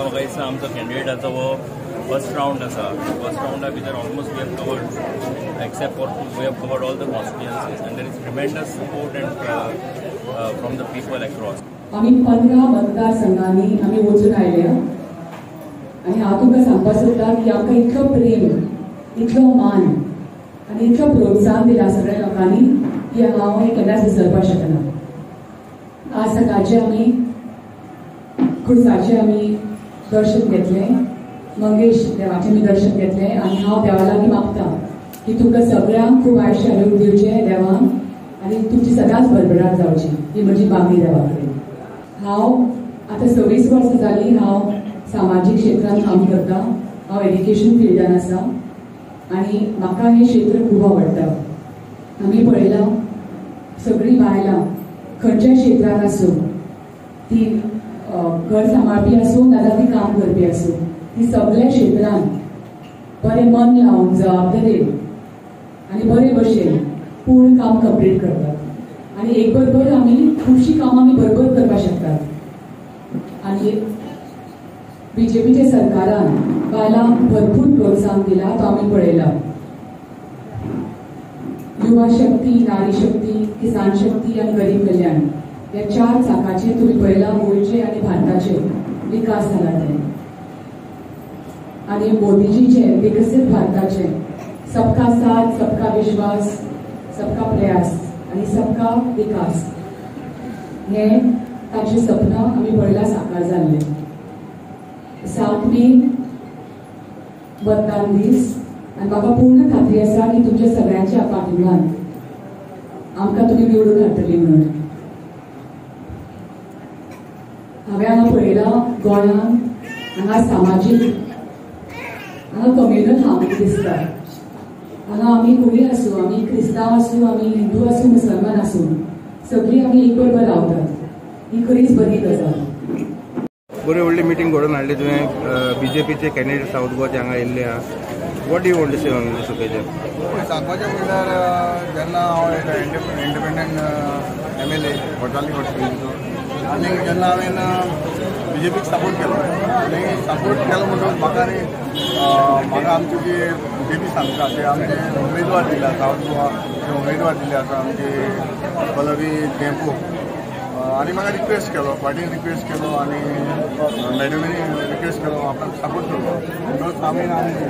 आतां म्हाका दिसता आमचो कॅन्डिडेटाचो हो फर्स्ट रावंड आसा. फर्स्ट रावंडा भितर almost we have covered except for we have covered all the constituencies and there is tremendous support and from the people across. आमी 15 मतदारसंघांनी आमी वचून आयल्या आनी हांव तुमकां सांगपाक सोदता की आमकां इतलो प्रेम, इतलो मान आनी इतलो प्रोत्साहन दिला सगळ्या लोकांनी की हांव हें केन्नाच विसरपाक शकना. आज सकाळचें आमी खुर्साचें आमी दर्शन घेतलें, मंगेश देवाचें आमी दर्शन घेतलें आनी हांव देवा लागीं मागता की तुमकां सगळ्यांक खूब आयुश्य आरोग्य दिवचें देवान आनी तुमची सदांच भरभराट जावची ही म्हजी मागणी देवा कडेन. हांव आतां 26 वर्सां जालीं हांव सामाजीक क्षेत्रांत काम करता. हांव एड्युकेशन फिल्डान आसा आनी म्हाका हें क्षेत्र खूब आवडटा. आमी पळयलां सगळीं बायलां खंयच्याय क्षेत्रांत आसूं, ती घर सांबाळपी आसूं नाजाल्यार ती काम करपी आसूं, ती सगळ्या क्षेत्रांत बरें मन लावन जबाबदारेन आनी बरे भशेन पूर्ण काम कंप्लीट करतात आनी एक बरोबर आमी खुबशीं कामां आमी बरोबर करपाक शकतात. आनी बीजेपीच्या सरकारान बायलांक भरपूर प्रोत्साहन दिला तो आमी पळयला. युवा शक्ती, नारी शक्ती, किसान शक्ती आनी गरीब कल्याण ह्या 4 चाकाचेर तुमी पळयला गोंयचे आनी भारताचे विकास जाला ते. आनी मोदीजीचे विकसीत भारताचे सबका साथ, सबका विश्वास, सबका प्रयास आनी सबका विकास हे तांचे सपन आमी पळयला साकार जाल्लें. 7 मे मतदान दीस आनी म्हाका पूर्ण खात्री आसा की तुमच्या सगळ्यांच्या पाठिंब्यान आमकां तुमी निवडून हाडटली म्हणून. हांवें हांगा पळयलां गोंयांत हांगा सामाजीक हांगा कम्युनल हार्मनी दिसता. हांगा आमी कोणूय आसूं, आमी क्रिस्तांव आसूं, आमी हिंदू आसूं, मुसलमान आसूं, सगळीं आमी एक बरोबर रावतात. ही खरीच बरी गजाल. बरी व्हडली मिटींग घडोवन हाडली तुवें. बीजेपीचे कॅन्डिडेट सावथ गोवाचे हांगा येयल्ले आहा. What do you want to say on this occasion? सांगपाचें म्हणल्यार जेन्ना हांव एक इंडिपेंडंट MLA Cortalim कॉन्स्टिट्युएन्सीचो आनी जेन्ना हांवें बीजेपीक सपोर्ट केलो आनी सपोर्ट केलो म्हणटकच म्हाका न्ही म्हाका आमची जी बीजेपी सांगता ते आमचे उमेदवार दिले आसा, सावथ गोवा उमेदवार दिले आसा आमचे पल्लवी धेंपो आनी म्हाका रिक्वेस्ट केलो, पार्टीन रिक्वेस्ट केलो आनी मॅडमीनी रिक्वेस्ट केलो आपणाक सपोर्ट करलो. म्हणटकच आमी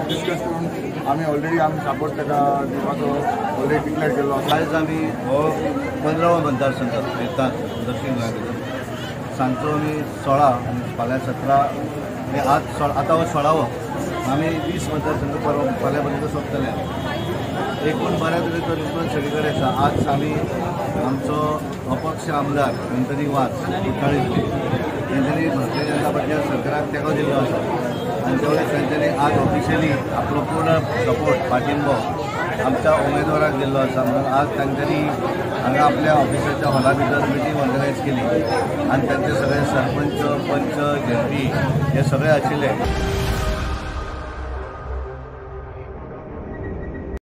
डिस्कस करून आमी ऑलरेडी आमी सपोर्ट ताका दिवपाचो ऑलरेडी डिक्लेअर केल्लो. आयज आमी हो 15वो मतदारसंघ येतात दक्षीण गोंया भितर. सांजचो आमी 16 आनी फाल्यां 17 आनी आज आतां हो 16वो. आमी 20 मतदारसंघ फाल्यां पर्यंत सोंपतले. एकूण बऱ्या तरेचो रिस्पॉन्स सगळे कडेन आसा. आज आमी आमचो अपक्ष आमदार एंथनी वाज कुठ्ठाळींतले तेंच्यांनी भारतीय जनता पार्टीच्या सरकाराक तेंको दिल्लो आसा आनी तेवढेच तेंच्यांनी आज ऑफिशियली आपलो पूर्ण सपोर्ट पाठिंबो आमच्या उमेदवाराक दिल्लो आसा. म्हणून आज तांच्यांनी हांगा आपल्या ऑफिसाच्या हॉला भितर मिटींग ऑर्गनायज केली आनी तांचे सगळे सरपंच, पंच, झेडपी हे सगळे आशिल्ले.